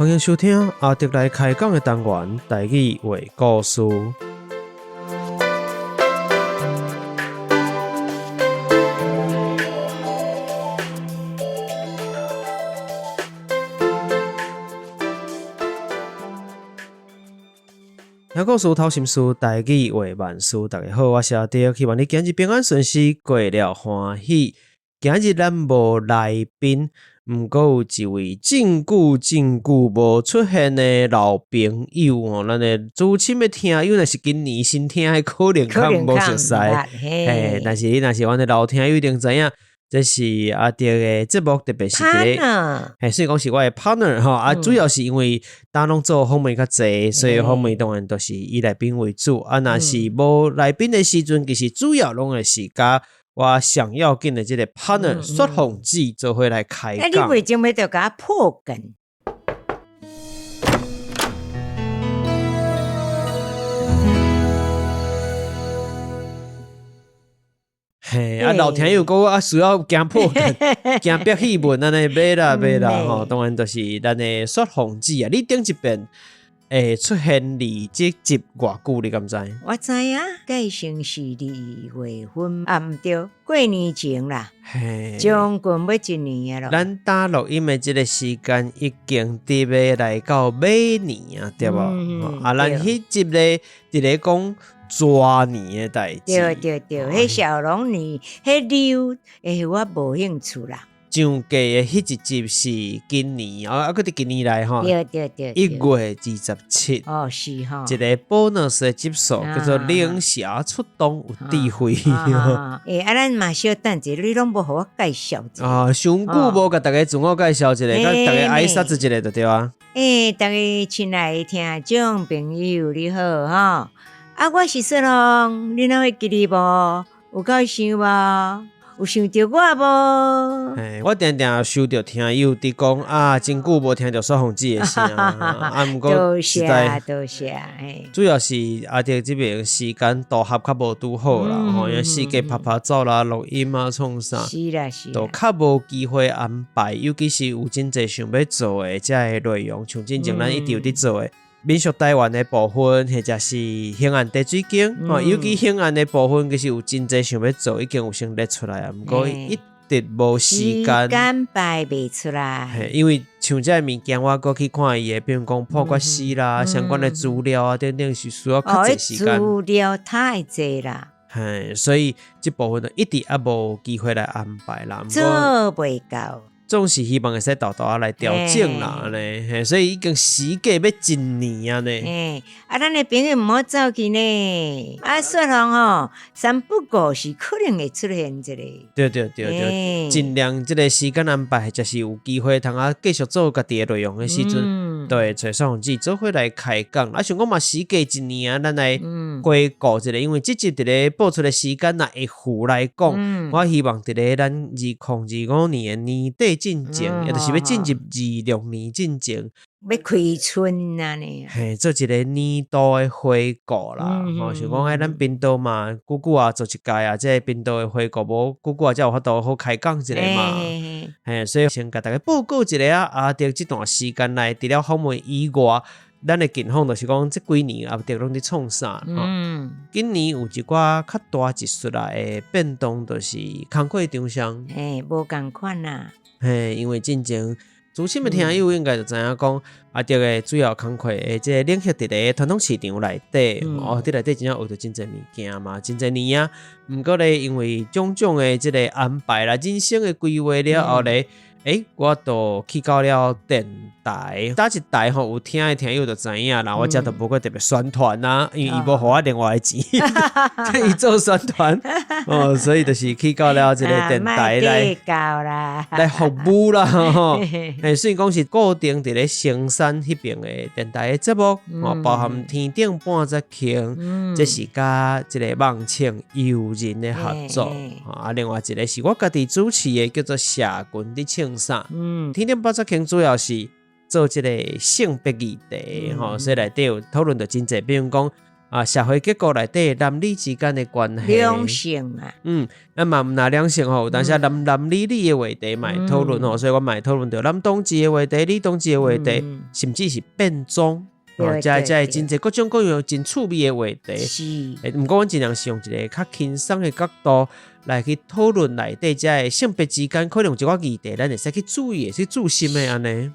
歡迎收聽阿德來開講的單元台語話故事。聽故事，透心思，台語話萬事。大家好，我是阿德，希望你今日平安順遂，過了歡喜。今日咱無來賓，毋過有一位真久真久無出現的老朋友吼，咱的資深的聽友，若是今年新聽的，可能較無熟似。嘿，但是你若是阮的老聽友，一定知影，這是阿德的節目，特別是佇咧，嘿，雖然講是我的 partner 吼，啊，主要是因為當攏做訪問較濟，所以訪問當然都是以來賓為主。啊，若是無來賓的時陣，其實主要攏會是佮我上要緊的這個 partner 雪鳳姊做伙來開講。啊，你為啥物就共我破梗？嘿，啊，老聽友講啊，需要驚破梗，驚憋氣悶按呢，袂啦袂啦吼，當然就是咱的雪鳳姊啊，你頂一遍。會出現佇這集偌久，你敢知？我知影，蓋成是2月份啊，毋對，過年前啦，將近欲一年啊囉。咱打錄音的這个時間已經佇欲來到尾年啊，對無？啊，咱彼集咧，佇咧講蛇年的代誌。對對對，彼小龍女，彼溜，欸，我無興趣啦。上過的彼一集是今年哦，啊，閣佇今年來吼，1月27，哦，是吼，一个 bonus 的集數叫做《靈俠出動有智慧》。欸，啊，咱嘛小等者，你攏無予我介紹者。啊，傷久無共大家自我介紹一下，共大家挨殺一下就對啊。欸，大家親愛的聽眾朋友，你好吼，啊，我是雪龍，你哪會記得無？有夠想無？有想著我無？嘿，我定定收著聽友佇講啊，真久無聽著雪鳳姊的聲啊，毋過實在多謝，嘿。主要是阿德這邊時間投合較無拄好啦，吼，因為四界拍拍走啦，錄音啊，創啥，是啦是啦，都較無機會安排，尤其是有真濟想欲做的這个內容，像進前咱一直有佇做的。民俗台灣的部分，或者是興安茶水間，哦，尤其興安的部分，其實有真濟想欲做，已經有先列出來啊。毋過一直無時間，時間排袂出來。嘿，因為像這个物件，我閣去看伊的，比如講破決死啦，相關的資料啊等等，是需要較濟時間。資料太濟啦。嘿，所以這部分就一直猶無機會來安排啦。做袂到。總是希望會使沓沓仔來調整啦，按呢，嘿，所以已經時隔欲一年啊呢。嘿，啊，咱的朋友毋好走去呢。啊，雪鳳吼，三不五時可能會出現一個。對對對對，盡量這个時間安排，或者是有機會通啊繼續做家己的內容的時陣，都會揣雪鳳姊做伙來開講。啊，想講嘛，時隔一年啊，咱來回顧一下，因為這集佇咧播出的時間若會符來講，我希望佇咧咱2025年的年底進前，也就是欲進入26年進前，欲開春啊呢。嘿，做一个年度的回顧啦。吼，想講哎，咱頻道嘛，久久啊做一屆啊，這个頻道的回顧無久久啊，才有法度好開講一下嘛。嘿，所以先共大家報告一下啊，阿德這段時間內，除了訪問以外，咱的近況就是講，這幾年阿德攏佇創啥？今年有一寡較大一束啦的變動，就是工課廠商。嘿，無仝款啊。嘿，因為進前資深的聽友應該就知影講，阿德的主要工課的這個領域佇咧傳統市場內底，哦，佇內底真正學著真濟物件嘛，真濟年啊。毋過咧，因為種種的這个安排啦，人生的規劃了後咧，欸，我就去到了電台，搭一台吼，有聽的聽友就知影啦。我遮就無閣特別宣傳啦，因為伊無予我另外的錢，伊做宣傳哦，所以就是去到了這个電台來來服務啦。吼，欸，雖然講是固定佇咧松山彼邊的電台的節目，哦，包含天頂半節鐘，這是佮這个網唱誘人的合作。啊，另外一个是我家己主持的，叫做社群佇唱啥？天頂半節鐘主要是做這个性別議題，吼，所以內底有討論著真濟，比如講啊社會結構內底男女之間的關係。兩性啊。嗯，啊嘛毋若兩性吼，有當時男男女女的話題嘛會討論吼，所以我嘛會討論著男同志的話題、女同志的話題，甚至是變裝，哦，這這真濟各種各樣真趣味的話題。毋過阮盡量是用一個較輕鬆的角度來去討論內底這个性別之間可能有一寡議題，咱會使去注意的、去注心的按呢。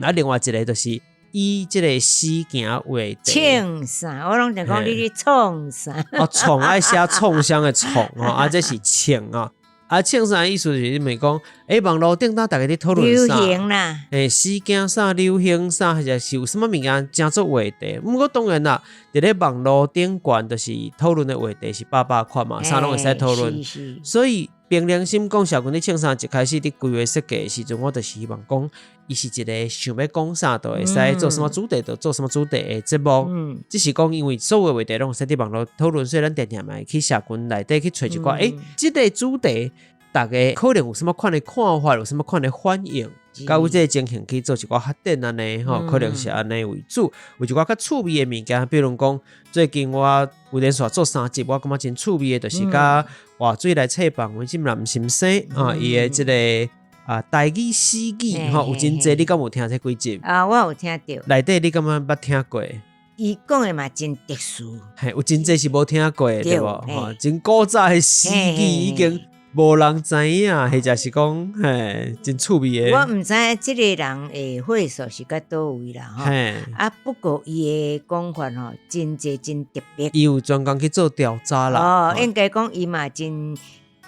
啊，另外一個就是以這個死行話題。創啥？我攏想講你咧創啥？哦，創愛寫創傷的創吼，啊，這是創啊。啊，創啥意思就是咪講，欸，網路頂頭逐家佇討論啥？流行啦。欸，死行啥流行啥，或者是有啥物物件成做話題。毋過當然啦，佇咧網路頂懸就是討論的話題是百百款嘛，啥攏會使討論。所以憑良心講，社群咧創啥，一開始佇規劃設計的時陣，我就是希望講，伊是一個想欲講啥，就會使做啥物主題，就做啥物主題的節目。只是講，因為所有的話題攏會使佇網路討論，所以咱定定嘛會去社群內底去揣一寡，欸，這個主題，逐家可能有啥物款的看法，有啥物款的反應，佮有這個情形去做一寡發展按呢吼，可能是按呢為主。有一寡較趣味的物件，比如講，最近我有連續做三集，我感覺真趣味的，就是佮活水來採訪阮這林先生啊，伊的這個啊台語死語吼，有真濟，你敢有聽這幾集？啊，我有聽著。內底你感覺捌聽過？伊講的嘛真特殊。嘿，有真濟是無聽過的，對無？吼，真古早的死語已經無人知影，或者是講嘿，真趣味的。我毋知這個人的歲數是佮佗位啦，吼。啊，不過伊的講法吼，真濟真特別。伊有專工去做調查啦。哦，應該講伊嘛真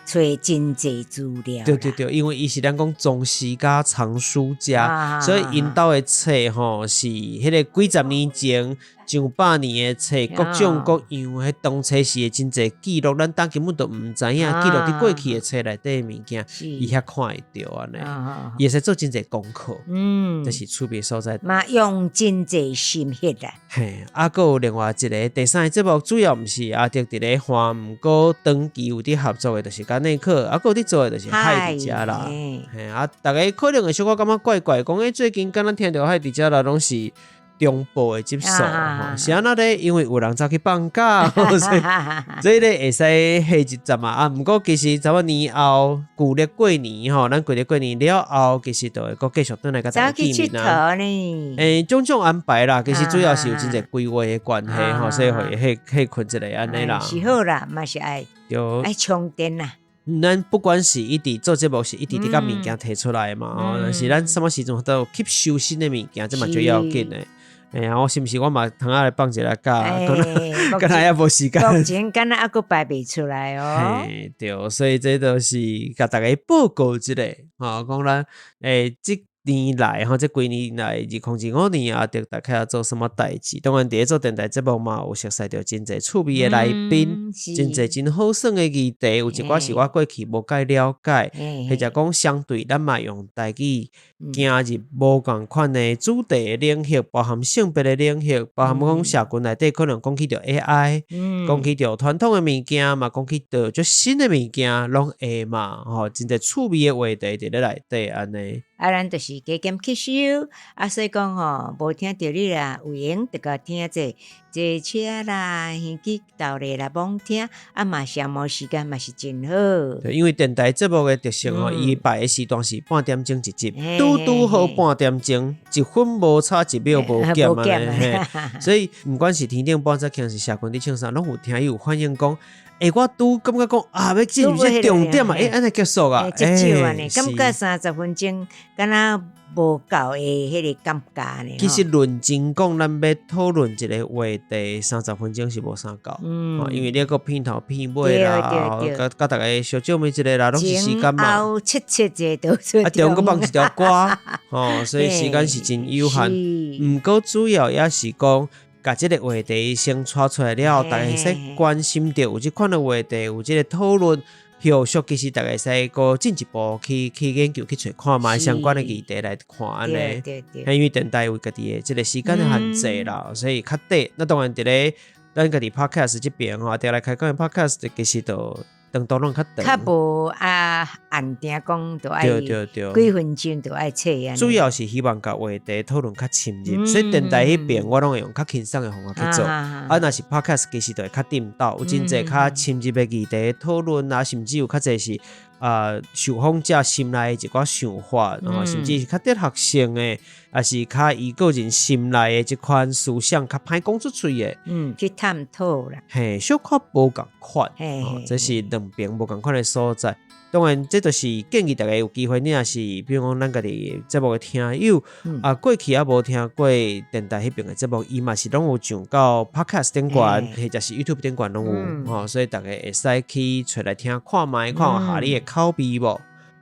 揣真濟資料。對對對，因為伊是咱講宗師佮藏書家，所以𪜶兜的冊吼是彼個幾十年前、上百年的冊，各種各樣，彼當初時的真濟記錄，咱當根本都毋知影，記錄佇過去的冊內底的物件，伊遐看會著按呢，伊會使做真濟功課，這是趣味所在。嘛用真濟心血啦。嘿，啊，閣有另外一個第三個節目，主要毋是阿德佇咧換，毋過長期有佇合作的，就是佮內克，啊，閣有佇做的就是海佇遮啦。嘿，啊，逐家可能會小可感覺怪怪，講欸最近敢若聽著海佇遮啦，攏是中部的集數，是按怎咧？因為有人走去放假，所以咧會使歇一陣嘛。啊，毋過其實差不多年後舊曆過年吼，咱舊曆過年了後，其實就會閣繼續轉來佮大家見面啊。欸，種種安排啦，其實主要是有真濟規劃的關係吼，所以予伊歇歇睏一下按呢啦。是好啦，嘛是愛愛充電啦。咱不管是一直做節目，是一直佇共物件提出來嘛，吼，但是咱啥物時陣都有吸收新的物件，這嘛最要緊的。哎呀，我是毋是我嘛通仔來放一下假？敢若猶無時間。目前敢若猶閣排袂出來哦。嘿，對，所以這都是共大家報告一下，吼，講咱欸，這年來吼，這幾年來，2025年啊，著大概做啥物代誌？當然，佇咧做電台節目嘛，有熟似著真濟趣味的來賓，真濟真好耍的議題，有一寡是我過去無介了解，或者講相對咱嘛用台語行入無仝款的主題的領域，包含性別的領域，包含講社群內底可能講起著 AI，講起著傳統的物件，嘛講起著足新的物件，攏會嘛，吼，真濟趣味的話題佇咧內底按呢。啊，咱就是加減吸收，啊，所以講吼，無聽著你啦，有閒就共聽者坐車啦、耳機鬥咧啦，罔聽，啊嘛消磨時間嘛是真好。對，因為電台節目的特性吼，伊排的時段是半點鐘一集，拄拄好半點鐘，一分無差，一秒無減按呢。所以毋管是天頂半早起，還是社群佇唱啥，攏有聽友反映講，欸，我拄感覺講啊，欲進入這重點啊，欸，按呢結束啊，欸，少按呢，感覺30分鐘敢若無夠的彼個感覺呢。其實論真講，咱欲討論一個話題，三十分鐘是無啥夠，因為你閣片頭片尾啦，佮佮逐家小借問一下啦，攏是時間嘛。後切切者都出。啊，中閣放一條歌，吼，所以時間是真有限。毋過主要也是講，共這個話題先帶出來了後，逐家會使關心著有這款的話題，有這個討論，後續其實逐家會使閣進一步去去研究去揣看覓相關的議題來看按呢。因為電台有家己的這個時間的限制啦，所以較短。那當然佇咧咱家己 podcast 這邊吼，佇來開講的 podcast 其實就長度攏較長。較無啊，按定講就愛幾分鐘就愛切按呢。主要是希望共話題討論較深入，所以電台彼邊我攏會用較輕鬆的方法去做。啊，若是 podcast 其實就會較顛倒，有真濟較深入的議題討論啊，甚至有較濟是啊受訪者心內的一寡想法，甚至是較哲學性的，抑是較伊個人心內的這款思想較歹講出喙的。嗯，去探討啦。嘿，小可無仝款，這是兩邊無仝款的所在。當然，這就是建議大家有機會，你若是比如講咱家己節目的聽友，啊，過去猶無聽過電台彼邊的節目，伊嘛是攏有上到 Podcast 頂懸，或者是 YouTube 頂懸攏有，吼，所以大家會使去揣來聽看覓，看有合你的口味無？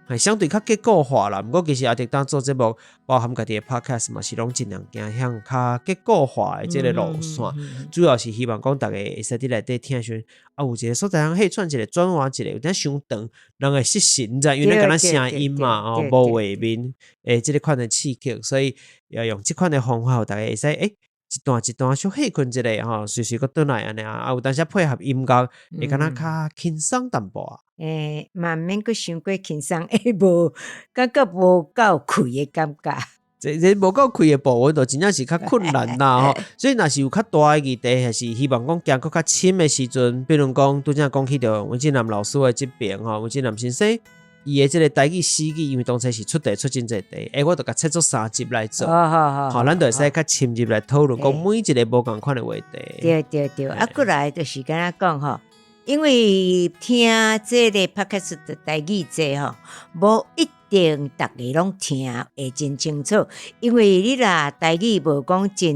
係相對較結構化啦，毋過其實阿迪當做節目，包含家己的 Podcast 嘛，是攏盡量走向較結構化的這個路線，主要是希望講大家會使佇內底聽的時陣，啊，有一個所在通彼轉一下轉換一下，有點傷長，人會失神，你知影？因為咱敢若聲音嘛，哦，無畫面，的這個款的刺激，所以要用這款的方法，予大家會使一段一段小歇睏一下吼，隨時閣轉來按呢啊，有當時配合音樂，會敢若較輕鬆淡薄仔。欸，嘛毋免閣傷過輕鬆，欸，無感覺無夠氣的感覺。這無夠氣的部分，就真正是較困難啦吼。所以若是有較大的議題，還是希望講行閣較深的時陣，比如講拄才講起著溫振南老師的這邊吼，溫振南先生伊的這個台語死語，因為當初是出題出真濟題，欸，我就共切做三集來做，吼，咱就會使較深入來討論，講每一個無仝款的話題。對對對，啊，過來就是敢若講吼。因為聽這個 podcast 的台語節吼，無一定逐个攏聽會真清楚，因為你若台語無講真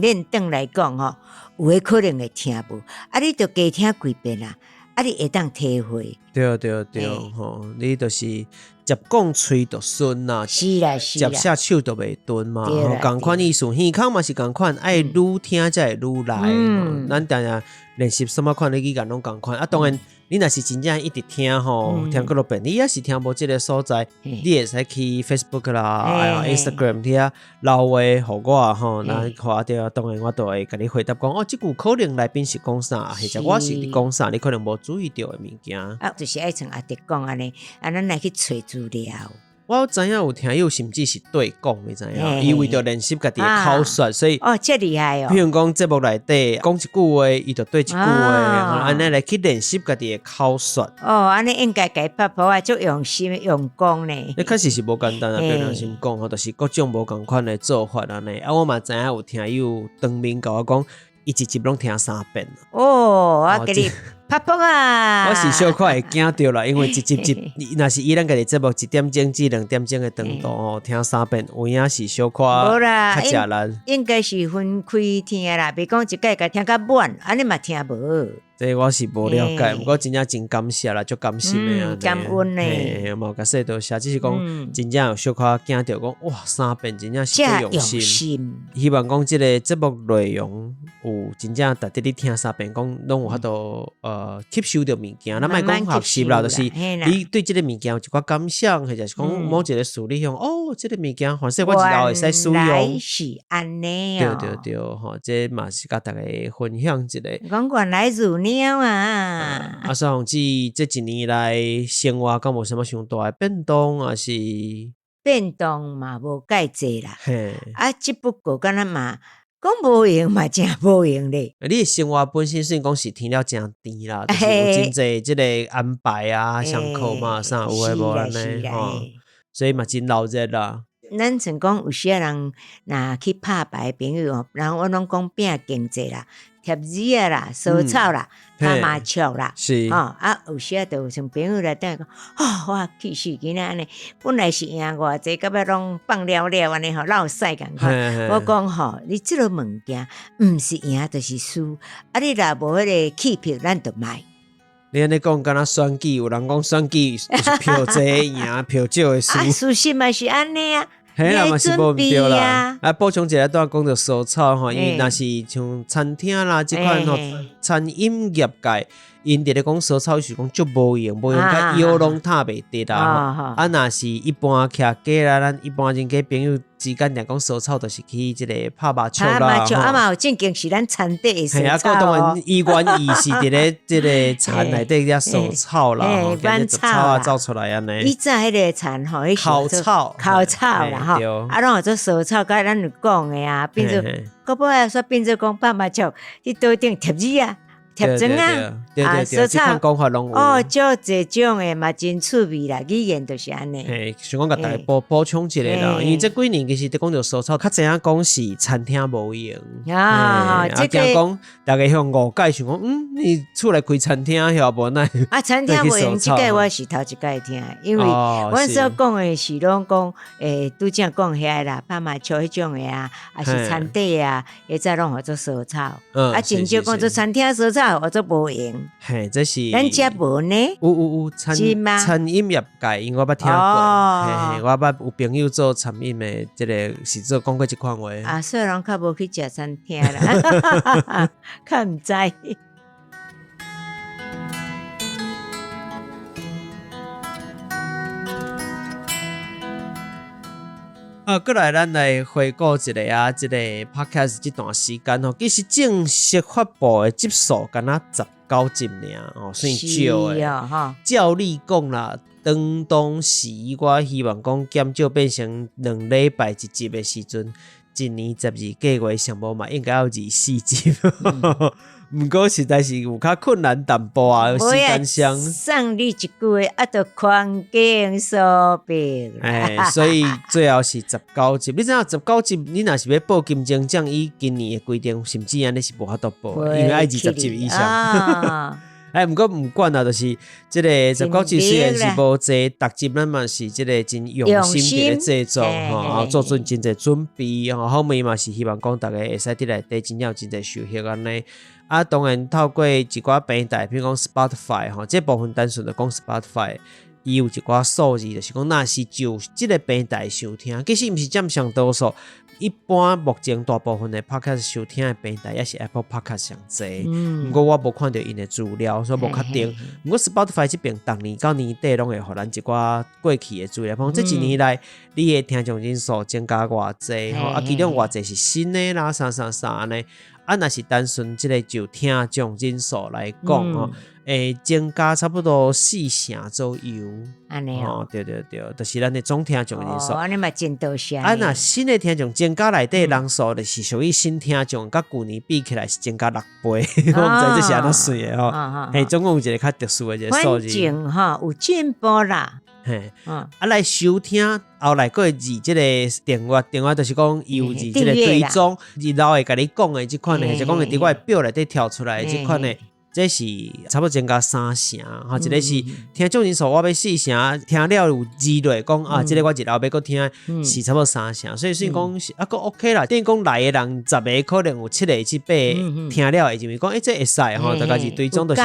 輪轉來講吼，有的可能會聽無，啊，你著加聽幾遍啦，啊，你會當體會。對對對，吼，你就是捷講喙就順啦，是啦是啦，捷寫手就袂鈍嘛，仝款意思，耳孔嘛是仝款，愛愈聽才會愈來。咱定定練習啥物款的語言攏仝款，啊，當然你若是真正一直聽吼，聽幾落遍，你猶是聽無這个所在，你會使去 Facebook 啦、Instagram 遐留話予我吼，那看著當然我都會共你回答講，哦，這句可能內面是講啥，或者我是佇講啥，你可能無注意著的物件。啊，就是愛像阿迪講按呢，啊，咱來去揣資料。我知影有聽友甚至是對講，你知影？伊為著練習家己的口說，所以哦，這厲害哦。譬如講節目內底講一句話，伊就對一句話，按呢來去練習家己的口說。哦，按呢應該共伊拍噗仔，足用心用功呢。你確實是無簡單啊，憑良心講吼，就是各種無仝款的做法按呢。啊，我嘛知影有聽友當面共我講，伊一集攏聽三遍。哦，我共你拍噗仔！我是小可會驚著啦，因為一集集，若是以咱家己節目一點鐘至兩點鐘的長度吼，聽三遍有影是小可較食力。應該是分開聽啦，袂講一擺共聽較滿，按呢嘛聽無。這我是無了解，毋過真正真感謝啦，足感心的按呢。感恩呢。嘿，嘛有共說多謝，只是講真正有小可驚著講，哇，三遍真正是足用心。希望講這個節目內容有真正值得你聽三遍，講攏有法度吸收著物件。咱莫講學習啦，就是你對這個物件有一寡感想，或者是講某一個事你想哦，這個物件反正我日後會使使用。是按呢哦。對對對，吼，這嘛是共大家分享一下。講原來如了啊！啊，雪鳳姊這一年來生活敢無啥物傷大的變動，抑是變動嘛無蓋濟啦。啊，只不過敢若嘛講無閒嘛，誠無閒咧。你的生活本身雖然講是聽了誠甜啦，就是有真濟這個安排啊、上課嘛啥有的無按呢吼，所以嘛真鬧熱啦。咱像講有時仔人若去拍牌朋友吼，人我攏講拼經濟啦。貼紙仔啦，蔬草啦，打麻將啦，吼啊，有時仔就像朋友來等講，哦，我氣死囡仔按呢，本來是贏偌濟，到尾攏放了了按呢吼，落屎仝款。我講吼，你這个物件毋是贏就是輸，啊，你若無彼个氣魄，咱就莫。你按呢講，敢若選舉，有人講選舉就是票濟贏，票少會輸。啊，事實嘛是按呢啊。嘿啦，嘛是無毋對啦。啊，補充一下，拄仔講著蔬菜吼，因為若是像餐廳啦，這款吼，餐飲業界，𪜶佇咧講燒草是講足無閒，無閒甲腰攏褪袂直啊。啊，若是一般徛家啦，咱一般人家朋友之間，若講燒草，就是去這個拍麻將啦。拍麻將啊嘛，有正經是咱田底的燒草。啊，當然伊願意是佇咧這個田內底遐燒草啦，吼，草啊走出來按呢。以前彼個田吼，烤草，烤草啦吼，啊，攏有做燒草，佮咱有講的啊，變做，到尾仔煞變做講拍麻將，佇桌頂貼紙啊。貼磚啊，啊，燒草哦，足濟種的嘛，真趣味啦，語言就是按呢。嘿，想講共大家補充一下啦，因為這幾年其實佇講著燒草，較知影講是餐廳無閒啊，這個講大家向誤解，想講你厝內開餐廳曉無奈？啊，餐廳無閒，這個我是頭一擺聽，因為阮所講的是攏講，拄才講遐啦，拍麻將彼種的啊，抑是餐底啊，彼陣攏號做燒草，啊，真少講做餐廳燒草。我做無閒，嘿，這是咱遮無呢？有有有，餐餐飲業界，因為我捌聽過，嘿嘿，我捌有朋友做餐飲的，這個是做講過這款話。啊，所以人較無去食餐廳啦，較毋知。啊，過來咱來回顧一下啊，這個 podcast 這段時間吼，其實正式發布的集數敢若19集爾哦，算少的。照理講啦，當時我希望講減少變成2禮拜一集的時陣，一年12個月上無嘛應該有24集。毋過實在是有較困難淡薄啊，時間上。送你一句話，啊，著環境所迫。哎，所以最後是19集。你知影19集，你若是欲報金鐘獎，以今年的規定，甚至按呢是無法度報，因為愛20集以上。哎，毋過毋管啊，就是這個19集雖然是無濟，逐集咱嘛是這個真用心佇咧製作吼，做準真濟準備吼，後面嘛是希望講逐家會使佇內底真正有真濟收穫按呢。啊，當然透過一寡平台，比如講 Spotify 吼，這部分單純就講 Spotify，伊有一寡數字，就是講若是就這個平台收聽，其實毋是佔上多數。一般目前大部分的 Podcast 收聽的平台也是 Apple Podcast 上濟，毋過我無看著𪜶的資料，所以無確定。毋過 Spotify 這邊逐年到年底攏會予咱一寡過去的資料，比如講這一年來你的聽眾人數增加偌濟吼，啊，其中偌濟是新的啦，啥啥啥按呢。啊，若是單純這個就聽眾人數來講吼，會增加差不多4成左右。按呢哦，對對對，就是咱的總聽眾人數。哦，按呢嘛真多謝。啊，若新的聽眾增加內底人數，就是屬於新聽眾，佮舊年比起來是增加6倍。我毋知這是按怎算的吼。嘿，總共有一個較特殊的一個數字。反正吼有進步啦。嘿，啊來收聽後來閣會入這個訂閱，訂閱就是講伊有入這個追蹤，日後會共你講的這款的，或者講會佇我的表內底跳出來的這款的，這是差不多增加3成，吼，一個是聽眾人數我欲4成，聽了有字落講啊，這個我日後欲閣聽是差不多3成，所以算講是啊，閣 OK 啦。等於講來的人10個可能有7個至8個聽了會認為講，欸，這會使吼，大概是追蹤就是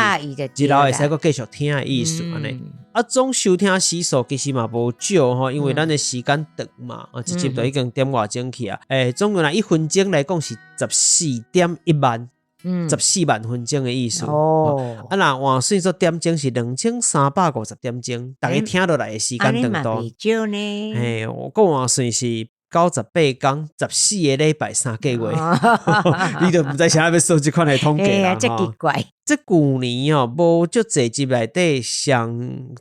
日後會使閣繼續聽的意思按呢。啊，總收聽時數其實嘛無少吼，因為咱的時間長嘛，啊，一集就已經點外鐘去啊。欸，總共來一分鐘來講是14.1萬，14萬分鐘的意思。哦，啊，若換算做點鐘是2350點鐘，逐家聽落來的時間長度。少呢。嘿，我閣換算是98工，14個禮拜3個月，你就毋知啥欲算這款的統計啦。這奇怪。這舊年哦，無足濟集內底上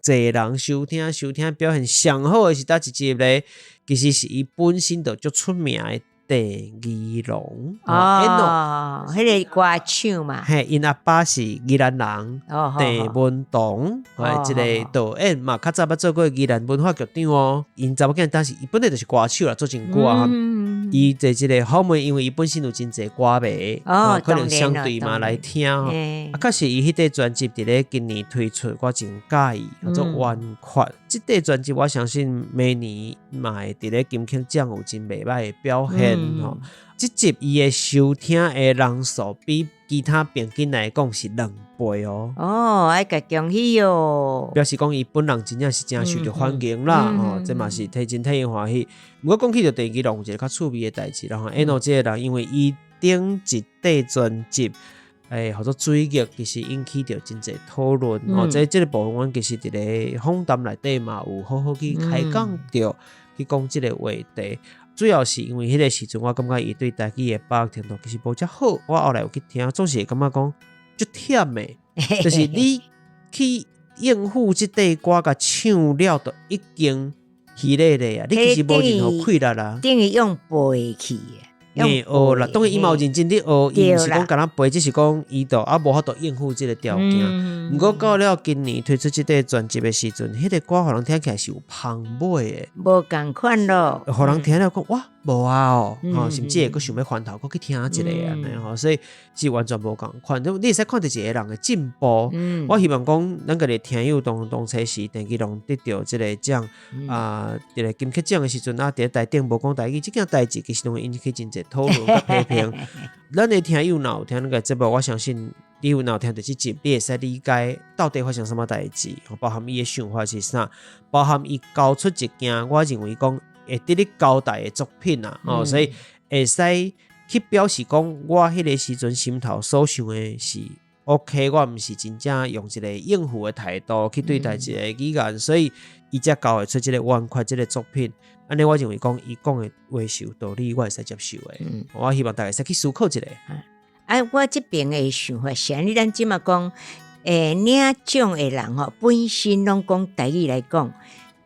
濟人收聽，收聽表現上好的是佗一集咧？其實是伊本身就足出名的鄭宜農哦，彼個歌手嘛。嘿，𪜶阿爸是宜蘭人，鄭文堂，哎，這個導演嘛，較早捌做過宜蘭文化局長哦。𪜶查某囝當時伊本來就是歌手啦，做真久啊。伊坐這個後面，因為伊本身有真濟歌迷，可能相對嘛來聽。啊，確實伊彼塊專輯佇咧今年推出，我真佮意，叫做《圓缺》。這塊專輯我相信明年嘛會佇咧金曲獎有真袂䆀的表現吼。這集伊的收聽的人數比其他平均來講是2倍哦。哦，愛共恭喜哦。表示講伊本人真正是真受著歡迎啦，吼，這嘛是替真替𪜶歡喜。毋過講起著鄭宜農有一個較趣味的代誌啦吼。Eno 這個人因為伊頂一塊專輯號做水逆，其實引起著真濟討論。哦，這個部分，阮其實佇咧訪談內底嘛有好好去開講著，去講這個話題。主要是因為彼個時陣，我感覺伊對台語的把握程度其實無遮好。我後來有去聽，總是會感覺講足忝的，就是你去應付這塊歌，共唱了，就已經疲累咧啊！你其實無任何氣力啦。等於用背去的。硬學啦，當然伊嘛有認真佇學，伊毋是講干焦背，只是講伊就啊無法度應付這個條件。毋過到了今年推出這塊專輯的時陣，彼個歌予人聽起來是有芳尾的，無仝款咯，予人聽了講哇無啊哦，吼，甚至會閣想欲翻頭閣去聽一下按呢吼，所以是完全無仝款。你會使看著一個人的進步。我希望講咱家己聽友當當初時鄭宜農得著這個獎啊，佇咧金曲獎的時陣啊，佇咧台頂無講台語，這件代誌其實攏會引起真濟討論佮批評。咱的聽友若有聽咱個節目，我相信你有若有聽著這集，你會使理解到底發生啥物代誌，包含伊的想法是啥，包含伊交出一件我認為講會值得交代的作品啊，哦，所以會使去表示講我彼個時陣心頭所想的是 OK，我毋是真正用一個應付的態度去對待這個語言，所以伊才交會出這個彎曲這個作品。按呢，我認為講伊講的話是有道理，我會使接受的。我希望大家會使去思考一下。啊，我這邊的想法是按呢，咱這馬講，領獎的人吼，本身攏講台語來講，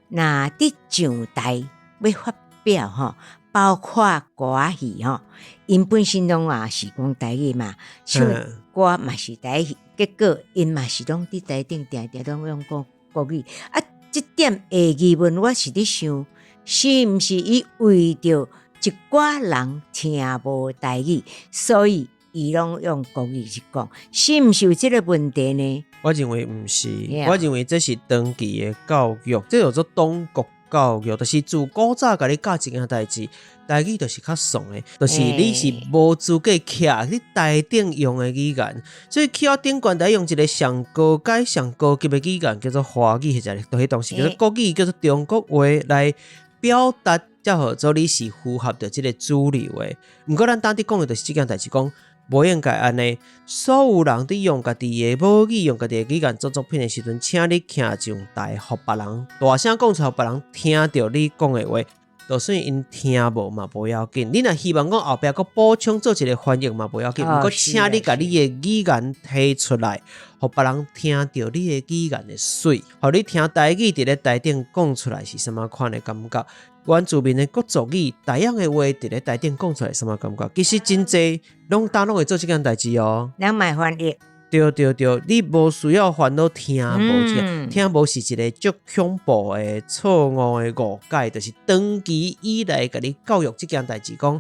若佇上台欲發表吼，包括歌仔戲吼，𪜶本身攏也是講台語嘛，唱歌嘛是台語，結果𪜶嘛是攏佇台頂定定攏用講國語。啊，這點的疑問，我是佇想，是毋是伊為著一寡人聽無台語，所以伊攏用國語去講，是毋是有這個問題呢？我認為毋是，我認為這是長期的教育，這叫做黨國教育，就是自古早共你教一件代誌，台語就是較慫的，就是你是無資格徛佇台頂用的語言，所以去到頂懸來用一個上高階、上高級的語言叫做華語，或者就彼當時叫做國語，叫做中國話來表達，才號做你是符合著這個主流的。毋過咱當佇講的就是這件代誌，講無應該按呢，所有人佇用家己的母語、用家己的語言做作品的時陣，請你徛上台，予別人大聲講出來，予別人聽著你講的話。就算𪜶聽無嘛，無要緊。你若希望講後壁閣補充做一個翻譯嘛，無要緊。毋過，請你共你的語言提出來，予別人聽著你的語言的媠，予你聽台語佇咧台頂講出來是啥物款的感覺。原住民的國族語，台樣的話佇咧台頂講出來啥物感覺？其實真濟攏當攏會做這件代誌哦。咱嘛會翻譯。對對對，你無需要煩惱聽無聽，聽無是一個足恐怖的錯誤的誤解，就是長期以來共你教育這件代誌，講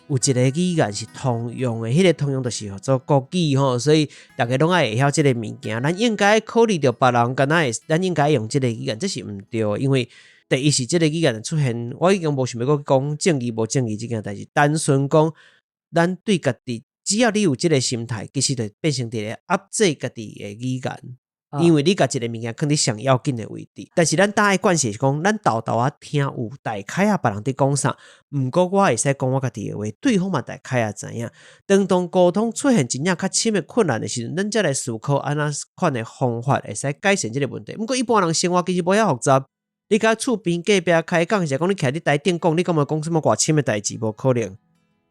有一個語言是通用的，彼個通用就是號做國語吼，所以逐家攏愛會曉這個物件。咱應該考慮著別人敢若會，咱應該用這個語言，這是毋對的，因為第一是這個語言的出現，我已經無想欲閣講正義無正義這件代誌，單純講咱對家己。只要你有這個心態，其實就變成佇咧壓制家己的語言，因為你共一個物件囥佇上要緊的位置。但是咱逐愛關係是講，咱沓沓仔聽有大概仔別人佇講啥，毋過我會使講我家己的話，對方嘛大概也知影。當當溝通出現真正較深的困難的時陣，咱才來思考按怎款的方法會使改善這個問題。毋過一般人生活其實無遐複雜，你共厝邊隔壁開講，是講你徛佇台頂講，你敢會講啥物偌深的代誌？無可能。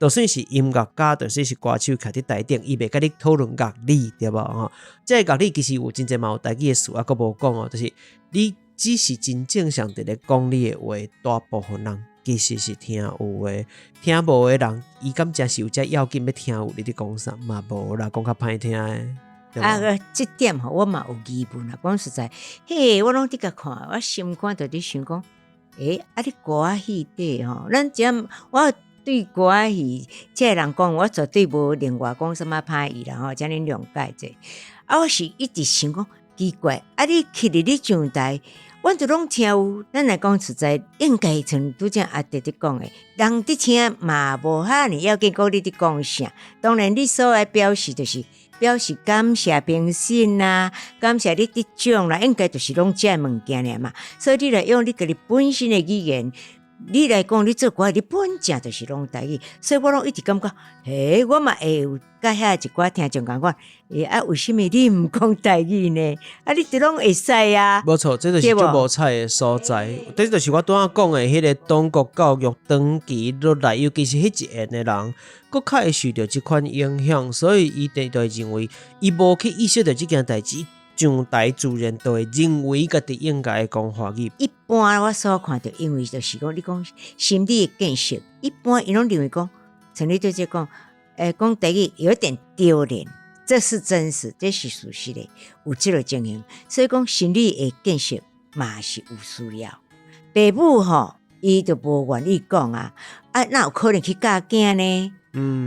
就算是音樂家，就算是歌手，徛佇台頂，伊袂共你討論樂理，對無吼？這個樂理其實有真濟嘛有台語的詞，猶閣無講哦。就是你只是真正常佇咧講你的話，大部分人其實是聽有的，聽無的人，伊敢誠是有遮要緊欲聽有你佇講啥嘛無啦，講較歹聽的。啊，這點吼，我嘛有疑問啦。講實在，嘿，我攏佇共看，我心肝就佇想講，啊，你歌仔戲底吼，咱這我。對歌仔戲，這個人講，我絕對無另外講啥物歹意啦吼，請恁諒解者。啊，我是一直想講奇怪，啊，你去佇咧上台，阮就攏聽有。咱來講實在，應該像拄才阿弟佇講的，人佇聽嘛無遐爾要緊，講你佇講啥。當然，你所愛表示就是表示感謝評審啦，感謝你得獎啦，應該就是攏這個物件爾嘛。所以你來用你家己本身的語言。你來講，你做歌你本正就是攏台語，所以我攏一直感覺，嘿，我嘛會有佮遐一寡聽眾共款，欸啊，為啥物你毋講台語呢？啊，你著攏會使啊。無錯，這就是足無彩的所在。這就是我拄仔講的彼个黨國教育長期落來，尤其是彼一緣的人，閣較會受著這款影響，所以伊就會認為，伊無去意識著這件代誌。上台自然就會認為家己應該會講華語。一般我所看著，因為就是講你講心理的建設，一般𪜶攏認為講，像你對這講，講台語有點丟臉，這是真實，這是事實的，有這個情形。所以講心理的建設嘛是有需要。爸母吼，伊就無願意講啊，啊，哪有可能去教囝呢？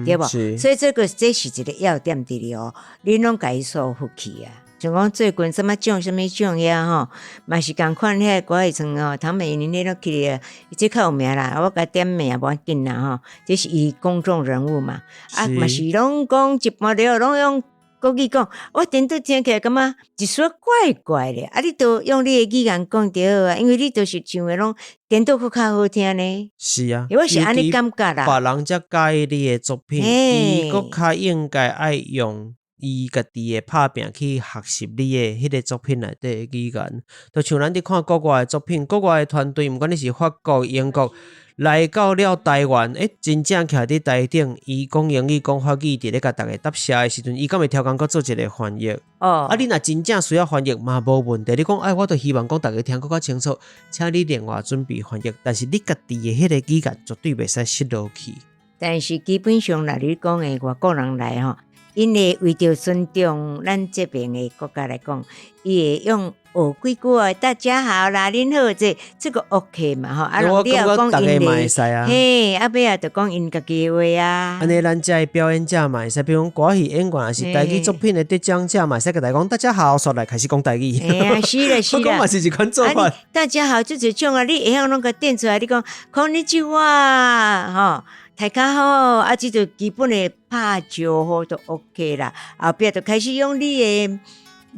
對無？所以這個這是一個要點佇咧哦，恁攏共伊疏忽去啊。像講最近啥物獎啥物獎遐吼，嘛是仝款遐歌仔戲吼，唐美雲恁攏去啊，這較有名啦，我共點名無要緊啦吼，這是伊公眾人物嘛，啊嘛是攏講一般了，攏用國語講，我顛倒聽起來感覺一絲怪怪的，啊，你都用你的語言講就好啊，因為你都是唱的攏顛倒閣較好聽呢。是啊，我是按呢感覺啦。別人才佮意你的作品，伊閣較應該愛用伊家己的拍拚去學習你的彼个作品內底的語言，就像咱佇看國外的作品，國外的團隊，毋管你是法國、英國，來到了台灣，真正徛佇台頂，伊講英語、講法語，佇咧共逐家答謝的時陣，伊敢會超工閣做一个翻譯？啊，你若真正需要翻譯嘛，無問題。你講，哎，我著希望講逐家聽閣較清楚，請你另外準備翻譯，但是你家己的彼个語言絕對袂使失落去。但是基本上，若你講的外國人來吼，𪜶會為著尊重咱這邊的國家來講，伊會用學幾句啊，大家好啦，恁好，這個 OK 嘛吼。啊，我感覺逐个嘛會使啊。嘿，啊尾仔就講𪜶家己的話啊。按呢，咱遮的表演者嘛會使，比如講歌戲演員，抑是台語作品的得獎者嘛會使共大家講大家好，煞來開始講台語。嘿啊，是啦是啦。我講嘛是一款做法。大家好，這一種啊，你會曉攏共變出來，你講こんにちは，吼。大家好，啊，這就基本的拍招呼就 OK 啦。後壁就開始用你的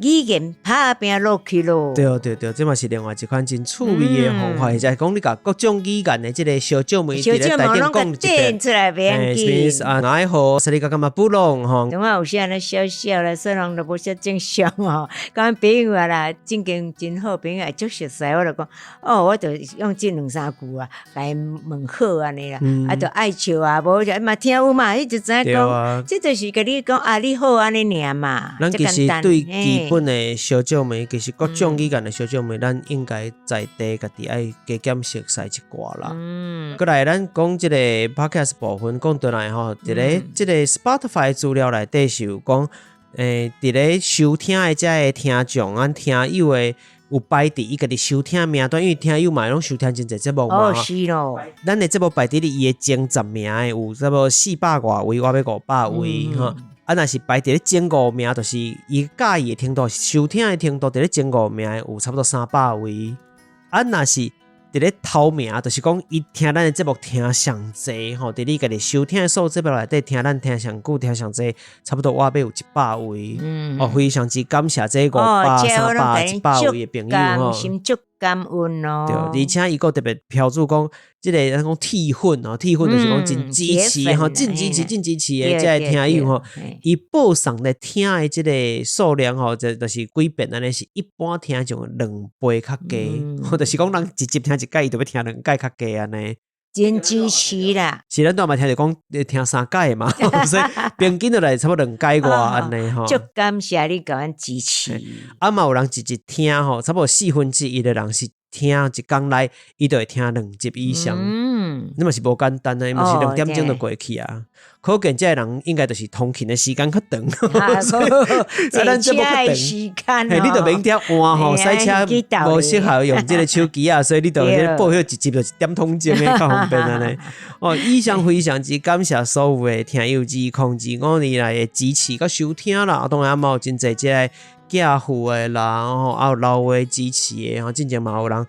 語言拍拚落去咯。對對對，這嘛是另外一款真趣味的方法，就係講你共各種語言的這个小姐妹佇咧台頂講一遍出來袂要緊。啊，愛好，說你感覺不攏吼。等我有時按呢笑笑啦，雖然都無啥正常吼。講朋友啊啦，正經真好朋友，足熟似，我就講，哦，我就用這兩三句啊，共𪜶問好按呢啦，啊，就愛笑啊，無就嘛聽有嘛，伊就知影講，這就是共你講啊，你好按呢爾嘛。咱其實對基本的小姐妹，其實各種語言的小姐妹，咱應該在地家己愛加減熟似一寡啦。閣來，咱講這個 podcast 部分講轉來吼，佇咧這个 Spotify 資料內底是有講，佇咧收聽的這个聽眾，咱聽友的有排佇伊家己收聽名單，因為聽友嘛攏收聽真濟節目嘛。哦，是咯。咱的節目排佇咧伊的前10名的有差不多400外位，倚欲500位吼。啊，若是排佇咧前五名，就是伊佮意的程度，收聽的程度佇咧前五名的有差不多300位。啊，若是佇咧頭名，就是講伊聽咱的節目聽上濟吼，佇你家己收聽的所有節目內底聽咱聽上久、聽上濟，差不多倚欲有100位。哦，非常之感謝這500、300、100位的朋友吼。心足感恩哦。對，而且伊閣特別標註講，這个咱講鐵粉哦，鐵粉就是講真支持吼，真支持、真支持的這个聽友吼，伊報送來聽的這个數量吼，就是幾遍按呢，是一般聽眾2倍較低，或就是講人一集聽一擺，伊就欲聽兩擺較低按呢。真支持啦！是咱拄嘛聽著講聽三擺嘛，所以平均落來差不多兩擺外按呢吼。足感謝你共阮支持。啊嘛有人一集聽吼，差不多1/4的人是聽一工內，伊就會聽兩集以上。你嘛是無簡單的，嘛是2點鐘就過去啊。可見這个人應該就是通勤的時間較長，坐車的時間，嘿，你就免遐換吼，駛車無適合用這个手機啊，所以你就報彼一集就一點通鐘的較方便按呢。哦，以上非常之感謝所有的聽友2025年來的支持佮收聽啦，當然嘛有真濟這个寄付的啦，吼，啊有留話支持的吼，進前嘛有人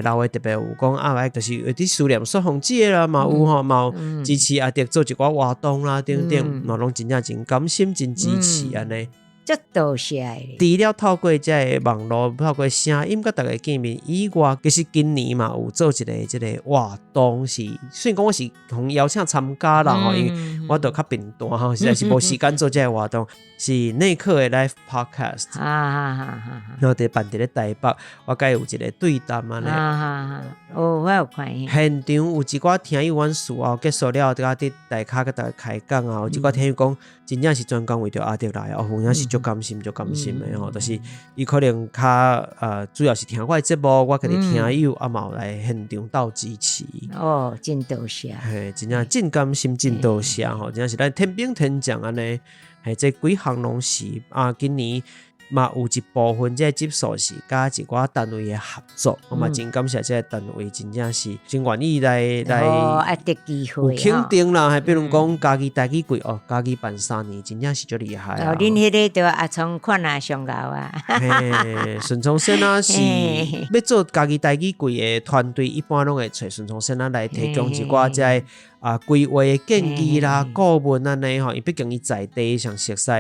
留話特別有講啊，就是有佇思念雪鳳姐啦，嘛有吼，嘛有支持阿德做一寡活動啦等等，嘛攏真正真感心真支持按呢。足多謝的。除了透過這个網路，透過聲音佮大家見面以外，其實今年嘛有做一个這个活動是，雖然講我是予邀請參加啦吼，因為我都較貧惰吼，實在是無時間做這个活動，是內克的 Live Podcast，然後佇辦佇咧台北，我佮伊有一个對談按呢。哦，我有看。現場有一寡聽友，阮事後結束了，佇佇台跤佮大家開講啊，有一寡聽友講，真正是專工為著阿德來哦，有影是足甘心足甘心的吼，就是伊可能較主要是聽我的節目，我家己聽友啊嘛有來現場鬥支持。哦，真多謝。嘿，真正真甘心，真多謝吼，真正是咱天兵天將按呢，嘿，這幾項攏是啊，今年嘛有一部分這个集數是佮一寡單位的合作，我嘛真感謝這個單位，真正是真願意來來哦，啊，機會有肯定啦，還比如講嘉義台語季哦，嘉義辦3年，真正是足厲害啊！哦，恁彼个著阿聰款啊上𠢕啊！嘿，順聰先生是欲做嘉義台語季的團隊，一般攏會揣順聰先生來提供一寡這个啊規劃的建議啦、顧問按呢吼，伊畢竟伊在地上熟悉，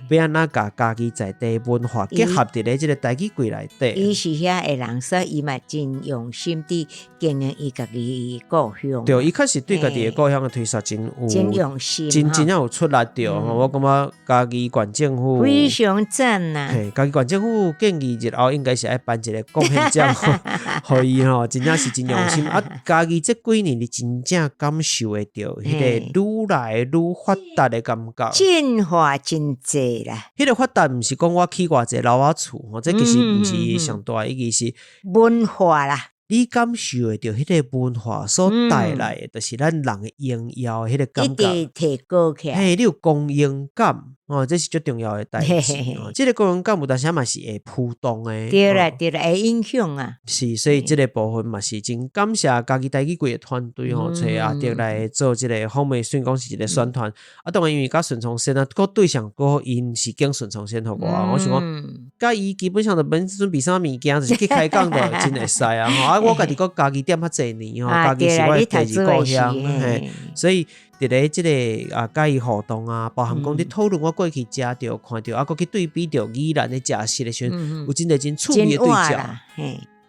欲按怎共嘉義在地文化結合佇咧這个台語季內底。伊是遐的人，所以伊嘛真用心佇經營伊家己故鄉。對，伊確實對家己的故鄉的推廣真有，真用心，真真正有出力著。我感覺嘉義縣政府非常讚啊！嘿，嘉義縣政府建議日後應該是愛頒一個貢獻獎，予伊吼，真正是真用心。啊，嘉義這幾年你真正感受會著，彼个愈來愈發達的感覺。進化真濟啦！彼个發達毋是講我起偌濟樓仔厝吼，這其實毋是上大的意義是文化啦。你感受會著彼个文化所帶來的，就是咱人的榮耀彼个感覺。一直提高起來。嘿，你有光榮感，哦，這是足重要的代誌。這个光榮感有當時嘛是會浮動的。對啦，對啦，會影響啊。是，所以這个部分嘛是真感謝嘉義台語季的團隊吼，揣阿德來做這個訪問，雖然講是一個宣傳，啊，當然因為佮順聰先啊，閣對象閣𪜶是經順聰先予我，我想講，佮伊基本上就免準備啥物件，就是去開講就真會使啊。吼，啊，我家己閣嘉義踮較濟年吼，嘉義是我的第二故鄉，嘿，所以佇咧這个啊，佮伊互動啊，包含講佇討論我過去食著、看著，啊，閣去對比著宜蘭的食食的時陣，有真濟真趣味的對照。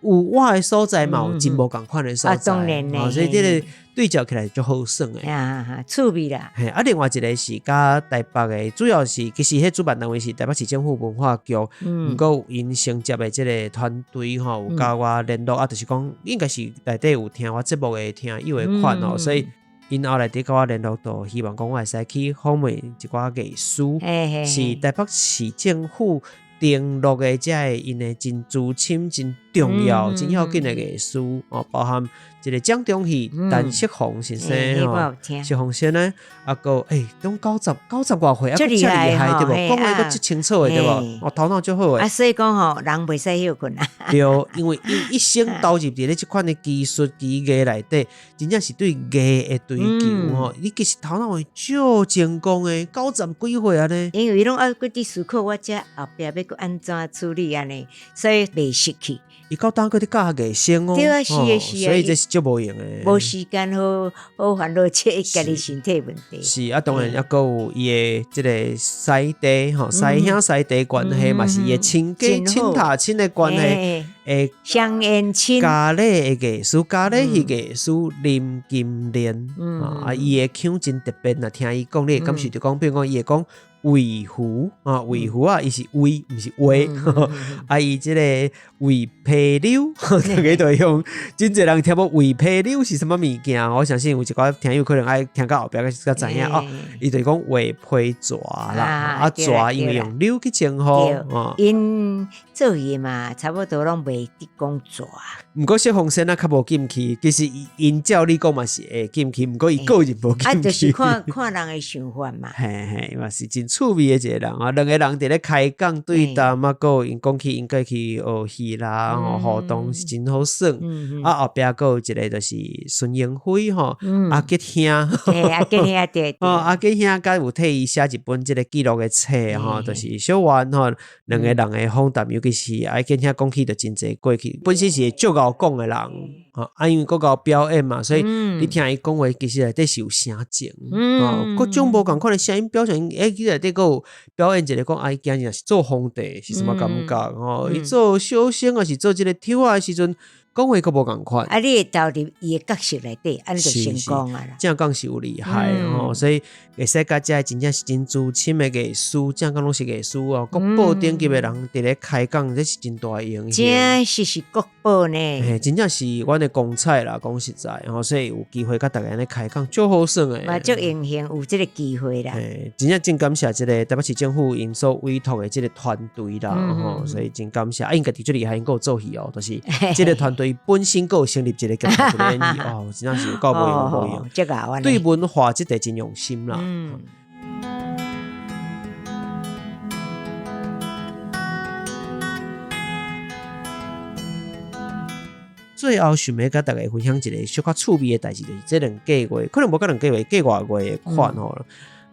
有我的所在嘛，有真無仝款的所在，所以這个對照起來足好耍的。啊，趣味啦。嘿，啊，另外一个是佮台北的，主要是其實彼主辦單位是台北市政府文化局，毋過𪜶承接的這个團隊吼，有佮我聯絡，啊，就是講應該是內底有聽我節目的聽友的款吼，所以𪜶後來佇佮我聯絡，就希望講我會使去訪問一寡藝師，是台北市政府登錄的這个𪜶的真資深、真重要、真要緊的藝師哦，包含一个蔣中戲陳錫煌先生吼，錫煌先生，啊閣欸，攏九十外歲，啊，閣遮厲害對無？講話閣遮清楚的對無？哦，頭腦足好的。啊，所以講吼，人袂使歇睏啊。對，因為伊一生投入佇咧這款的技術技藝內底，真正是對藝的追求吼。你其實頭腦會足精工的，九十幾歲按呢。因為伊攏愛閣佇思考我這後壁欲閣按怎處理按呢，所以袂失去。伊到當閣佇教學藝生哦，對啊，是啊，是啊，所以這是足無閒的。無時間好好煩惱這家己身體問題。是啊，當然猶閣有伊的這個師弟吼，師兄師弟關係嘛是伊的親家親塔親的關係，會相緣親。嘉里的藝師，嘉里戲藝師林金蓮，啊，伊的腔真特別，若聽伊講，你會感受著講，比如講伊會講胃壶啊，胃壺啊，伊是胃，毋是話，啊，伊這個胃皮瘤，大家都會用，真濟人聽無胃皮瘤是啥物物件，我相信有一寡聽友可能愛聽到後壁才知影哦。伊就是講畫皮蛇啦，啊蛇因為用柳去稱呼，𪜶做戲嘛，差不多攏袂得講蛇。毋過錫煌先生較無禁忌，其實𪜶照理講嘛是會禁忌，毋過伊個人無禁忌。啊，就是看看人的想法嘛。嘿嘿，嘛是真趣味的一個人啊，兩個人佇咧開講對談，啊，閣有𪜶講起𪜶過去學戲啦，吼，互動是真好耍。啊，後壁閣有一個就是孫英輝吼，阿吉兄，阿吉兄對。哦，阿吉兄閣有替伊寫一本這个記錄的冊吼，就是小圓吼，兩個人的訪談，尤其是阿吉兄講起就真濟過去，本身是會足𠢕講的人。吼啊，因為閣𠢕表演嘛，所以你聽伊講話，其實內底是有聲情，哦，各種無仝款的聲音表情，欸，其實內底閣有表演一個講，啊，伊今日若是做皇帝是啥物感覺？吼，伊做小生抑是做這個丑仔的時陣，講話閣無仝款。啊，你會投入伊的角色內底，按呢就成功啊啦。正講是有厲害吼，所以會使佮遮真正是真資深的藝師，正講攏是藝師哦，國寶頂級的人佇咧開講，這是真大的榮幸。真是是國寶呢。嘿，真正是阮的光彩啦，講實在吼，所以有機會佮大家按呢開講，足好耍的。嘛，足榮幸有這个機會啦。嘿，真正真感謝這个台北市政府𪜶所委託的這个團隊啦，吼，所以真感謝。啊，𪜶家己足厲害，𪜶閣有做戲哦，就是這个團隊本身閣有成立一個劇團演戲哦，真正是有夠無閒無閒。這個對文化這塊真用心啦。最後想欲佮大家分享一个小可趣味的代誌，就是這兩個月，可能無到兩個月，幾外月的款吼。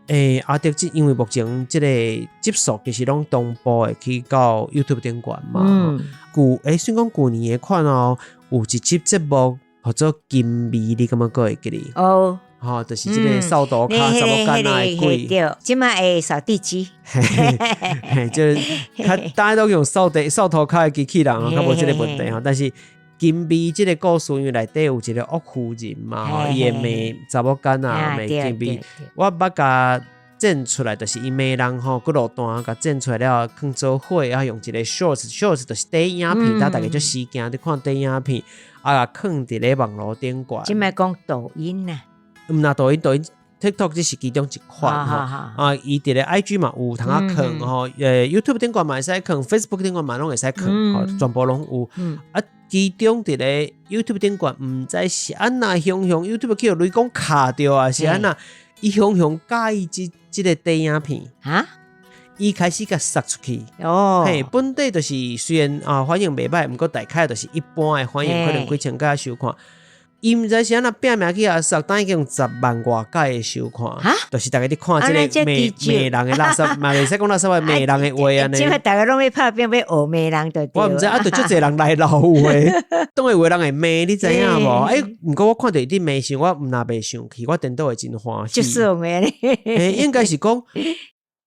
欸，阿德這因為目前這個集數其實攏同步會去到 YouTube 頂懸嘛。舊欸，算講舊年的款哦，有一集節目號做金味，你感覺閣會記得？哦，吼，就是這个掃塗跤查某囡仔的鬼。對，這擺會掃地機。嘿，就是較大家都用掃地掃塗跤的機器人，較無這个問題吼，但是。金味這个故事，因為內底有一个惡婦人嘛，吼，伊會罵查某囡仔，罵金味。我捌共剪出來，就是伊罵人吼，幾落段共剪出來了，囥做伙，啊，用一个 shorts，shorts 就是短影片，逐家足時間佇看短影片，啊，囥佇咧網路頂懸。這擺講抖音啊？毋若抖音，抖音 TikTok 只是其中一款吼。啊，伊佇咧 IG 嘛有通仔囥吼，YouTube 頂懸嘛會使囥，Facebook 頂懸嘛攏會使囥，吼，全部攏有。啊，其中佇咧 YouTube 頂懸，毋知是按怎雄雄 YouTube 去予雷公卡著啊，是按怎？伊雄雄佮意這這个短影片啊？伊開始共殺出去。哦，嘿，本底就是雖然啊反應袂䆀，毋過大概就是一般的反應，可能幾千個收看。伊毋知是按怎拼命去共殺，等已經10萬外改的收看，就是逐家佇看這个罵罵人的垃圾，嘛袂使講垃圾話，罵人的話按呢。這擺逐家攏欲拍拼欲學罵人就對。我毋知啊，就足濟人來鬧話，當然有的人會罵，你知影無？欸，毋過我看著伊佇罵時，我毋若袂生氣，我顛倒會真歡喜。足爽的咧。欸，應該是講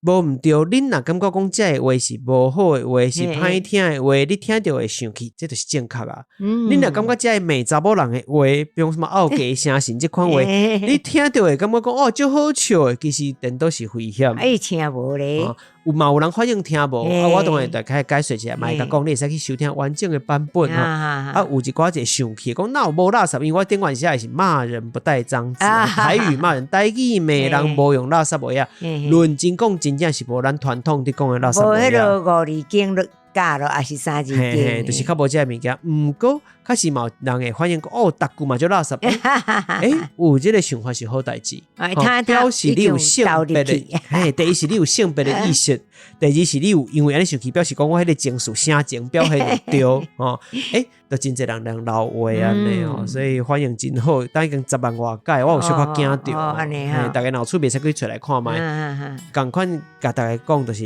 無毋對，恁若感覺講這个話是無好的話，是歹聽的話，你聽著會生氣，這就是正確啊。恁若感覺這个罵查某人的話，比如講什麼漚雞聲神這款話，你聽著會感覺講哦，足好笑的，其實顛倒是危險。啊，伊聽無咧？有嘛有人反應聽無？啊，我當然大概解說一下，嘛會共講，你會使去收聽完整的版本吼。啊，有一寡一個生氣，講哪有無垃圾？因為我頂懸寫的是罵人不帶髒字，台語罵人，台語罵人無用垃圾話啊。論真講，真正是無咱傳統佇講的垃圾話。無彼个五字經教咯，抑是三字經，就是較無這个物件。毋過確實嘛有人會反應講，哦，逐句嘛足垃圾。欸，有這个想法是好代誌，表示你有性別的。嘿，第一是你有性別的意識，第二是你有因為按呢生氣，表示講我彼个情緒聲情表現會對吼。欸，就真濟人人留話按呢吼，所以反應真好，等已經10萬外改，我有小可驚著。嘿，逐家若有趣味，會使去揣來看覓。仝款共逐家講，就是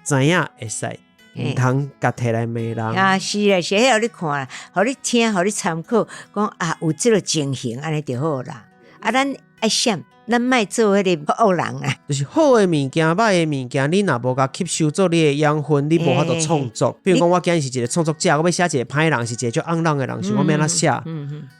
知影會使。毋通共提來罵人。啊，是啊，是彼予你看，予你聽，予你參考，講啊有這个情形，按呢就好啦。啊，咱愛閃，咱莫做彼个惡人啊。就是好的物件、歹的物件，你若無共吸收做你的養分，你無法度創作。比如講，我今日是一个創作者，我欲寫一个歹人，是一个足尪人的人，是我欲按怎寫？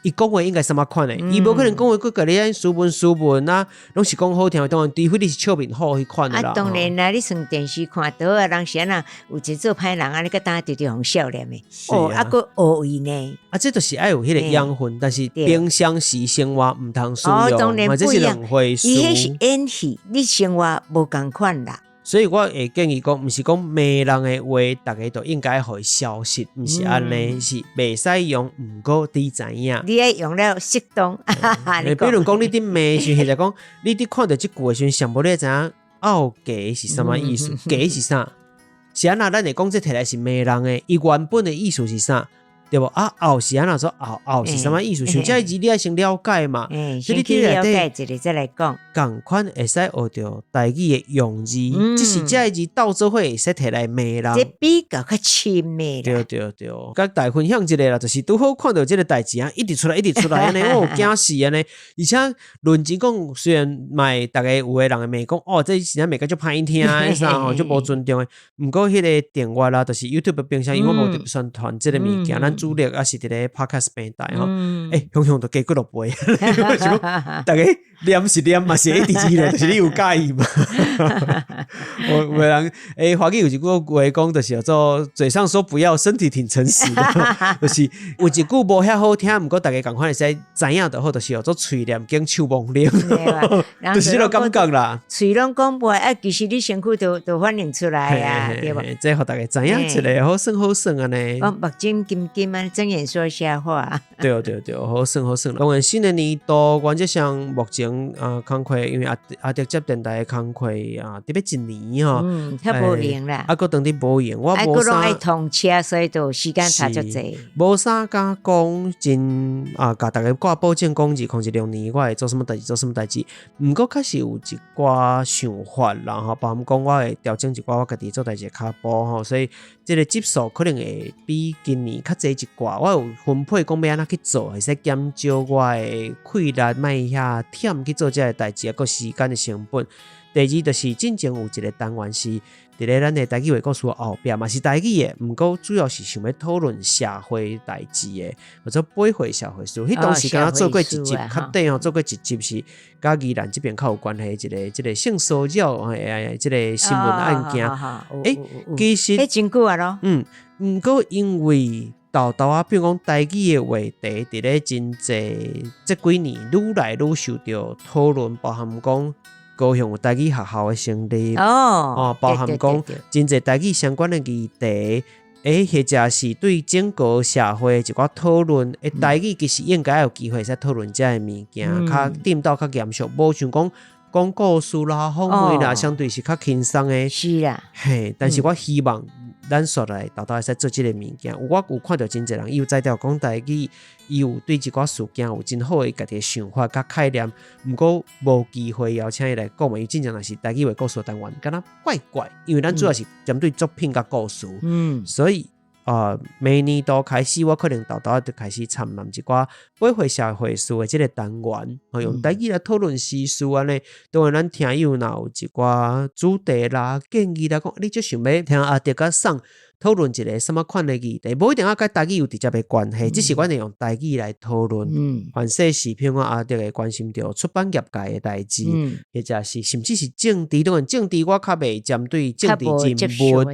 伊講話應該啥物款的？伊無可能講話閣共你按斯文斯文啊，攏是講好聽話。當然，除非你是笑面虎彼款的啦。啊，當然啦，你算電視看到啊，人是按怎有一個做歹人，按呢閣當直直予人笑臉的。哦，啊，閣學伊呢？啊，這就是愛有彼个養分，但是平常時生活毋通使用，這是兩回事。伊彼是演戲，你生活無仝款啦。所以我會建議講，毋是講罵人的話，逐家都應該予伊消失，毋是按呢，是袂使用，毋過你知影。你愛用了適當。比如講，你佇罵時，或者講你佇看著這句的時陣，上無你會知影漚雞是啥物意思？雞是啥？是按怎？咱會講這提來是罵人的，伊原本的意思是啥？對無？啊，拗是按怎做拗？拗是啥物意思？像這个字你愛先了解嘛。先去了解一下再來講。仝款會使學著台語的用字，只是這个字鬥做伙會使提來罵人。這比較較深的。對對對，佮大家分享一下啦，就是拄好看著這个代誌啊，一直出來，一直出來按呢，我有驚死按呢。而且論真講，雖然嘛會逐个有的人會罵講，哦，這真正罵甲足歹聽的啥吼，足無尊重的。毋過彼個訂閱啦，就是 YouTube 平常，因為我無特別宣傳這个物件，咱主力猶是佇咧 Podcast 平台吼。欸，雄雄都加幾落倍，我想講，逐个念是念嘛，是一直字咧，就是你有佮意嘛？有的人欸，華語有一句話講，就是叫做嘴上說不要，身體挺誠實的，就是有一句無遐好聽，毋過逐家仝款會使知影就好，就是叫做喙念經手摸靈，就是這個感覺啦。喙攏講袂啊，其實你身軀都反應出來啊，對無？這予逐家知影一下，好耍好耍按呢。講目睛金金啊，睜眼說瞎話。對對對，好耍好耍。當然新的年度，原則上目前啊，工課因為阿德接電台的工課啊，特別一年吼，嗯，較無閒啦。啊，閣當佇無閒，我無啥愛通車，所以就時間差足濟。無啥敢講真啊，共逐家掛保證講2016年我會做啥物代誌，做啥物代誌。毋過確實有一寡想法，然後包含講我會調整一寡我家己做代誌的跤步吼，所以這個集數可能會比今年較濟一寡。我有分配講欲按怎去做，會使減少我的氣力，莫遐忝去做這个代誌，抑閣時間的成本。第二就是進前有一個單元是佇咧咱的台語話故事後壁嘛是台語的，毋過主要是想欲討論社會代誌的，或者背會社會事。彼當時敢若做過一集，較短吼，做過一集是佮宜蘭這邊較有關係一个這个性騷擾的這个新聞案件。欸，其實彼真久啊囉。嗯，毋過因為沓沓仔，比如講台語的話題，佇咧真濟這幾年愈來愈受著討論，包含講高雄有台語學校的成立，哦，包含講真濟台語相關的議題，欸，或者是對整個社會的一寡討論，欸，台語其實應該有機會會使討論這个物件，較顛倒較嚴肅，無像講講故事啦、訪問啦，相對是較輕鬆的。是啦，嘿，但是我希望咱紲來沓沓會使做這个物件。我有看著真濟人，伊有才調講台語，伊有對一寡事件有真好的家己的想法佮概念，毋過無機會邀請伊來講嘛。伊真正若是台語話故事單元，敢若怪怪，因為咱主要是針對作品佮故事，所以啊，明年度開始，我可能沓沓就開始參與一寡背會社會事的這个單元，用台語來討論時事按呢。當然，咱聽友若有一寡主題啦、建議啦，講你足想欲聽阿德佮桑討論一个啥物款的議題，無一定愛佮台語有直接的關係，只是阮會用台語來討論。凡勢是，譬如講阿德會關心著出版業界的代誌，或者是甚至是政治。當然，政治我較袂針對政治人物，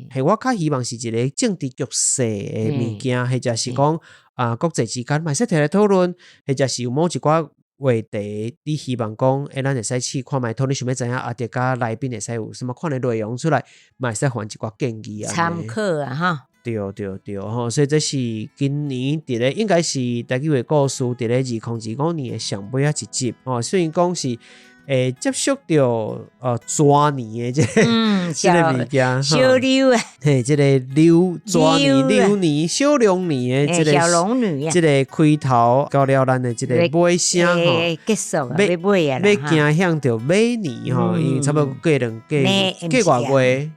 嘿，我較希望是一个政治局勢的物件，或者是講啊國際之間嘛會使提來討論，或者是有某一寡話題，你希望講，欸，咱會使試看覓討論，想欲知影阿德佮來賓會使有啥物款的內容出來，嘛會使予阮一寡建議啊。參考啊，哈。對對對，吼，所以這是今年佇咧應該是台語話故事佇咧2025年的上尾仔一集，吼，雖然講是會接觸著蛇年的這个這个物件，小溜啊，嘿，這个牛蛇年牛年小龍年的這个小龍女這个開頭到了咱的這个尾聲吼，結束啊，欲尾啊，欲行向著馬年吼，因為差不多過兩過過外月。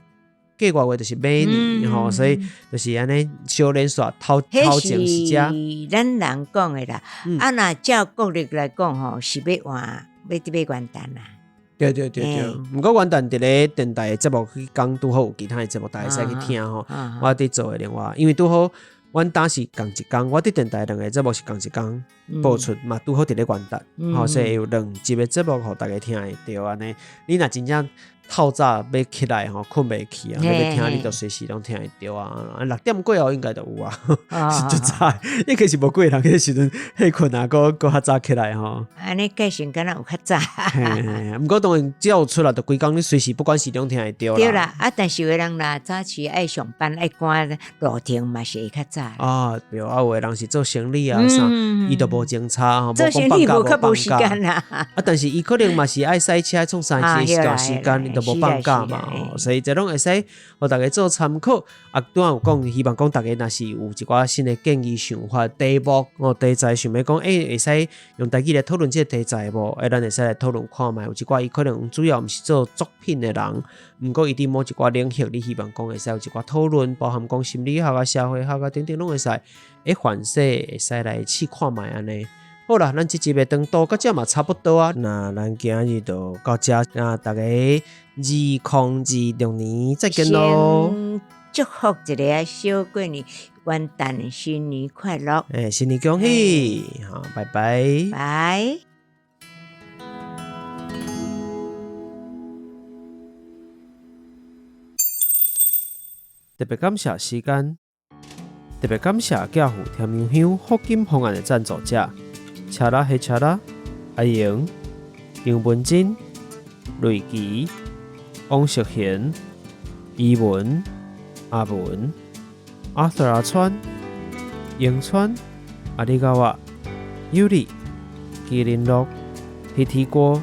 過外月就是馬年吼，所以就是按呢小連續頭頭前是遮。咱人講的啦，啊若照國曆來講吼，是欲換，欲佇欲元旦啦。對對對對，毋過元旦佇咧電台的節目彼工拄好有其他的節目，大家會使去聽吼。我佇做的另外，因為拄好阮當時仝一工，我佇電台兩个節目是仝一工播出嘛，拄好佇咧元旦，吼，所以有兩集的節目予大家聽會著按呢。你若真正透早欲起來吼，睏袂去啊，欲聽你就隨時攏聽會著啊。6點過後應該就有啊，是足早，應該是無幾个人彼時陣彼睏啊，閣閣較早起來吼。按呢計算敢若有較早。毋過當然只要有出來，就規工你隨時不管時攏聽會著啦。對啦，啊，但是有的人若早起愛上班愛趕路程嘛是會較早。啊，對啊，有的人是做生理啊啥，伊就無精差吼，做生理無較無時間啦。啊，但是伊可能嘛是愛駛車創啥一段時間。𪜶都無放假嘛，所以這攏會使予大家做參考。啊，拄仔有講，希望講大家若是有一寡新的建議、想法、題目哦、題材，想欲講，會使用台語來討論這個題材無？咱會使來討論看覓。有一寡伊可能主要毋是做作品的人，毋過伊佇某一寡領域，你希望講會使有一寡討論，包含講心理學啊、社會學啊等等，攏會使，凡勢會使來試看覓按呢。好啦，咱這集的長度到這嘛差不多啊。那咱今日就到這，那大家2026年再見囉。祝福一个小過年，元旦新年快樂。新年恭喜，好，拜拜。拜。特別感謝時間，特別感謝寄付甜香香福金方案的贊助者。查拉黑查拉，阿瑩、楊文珍、瑞琪、王淑賢、伊文、阿文、阿 Sir 阿川、永川、阿里嘎哇、尤里、麒麟樂、鐵鐵鍋，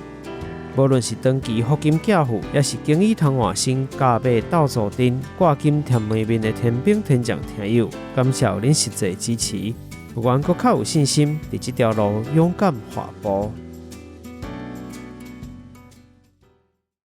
無論是長期福金寄付，抑是經已通換新價買鬥做陣掛金甜糜麵的天兵天將聽友，感謝恁實際支持。予阮閣較有信心，佇這條路勇敢踏步。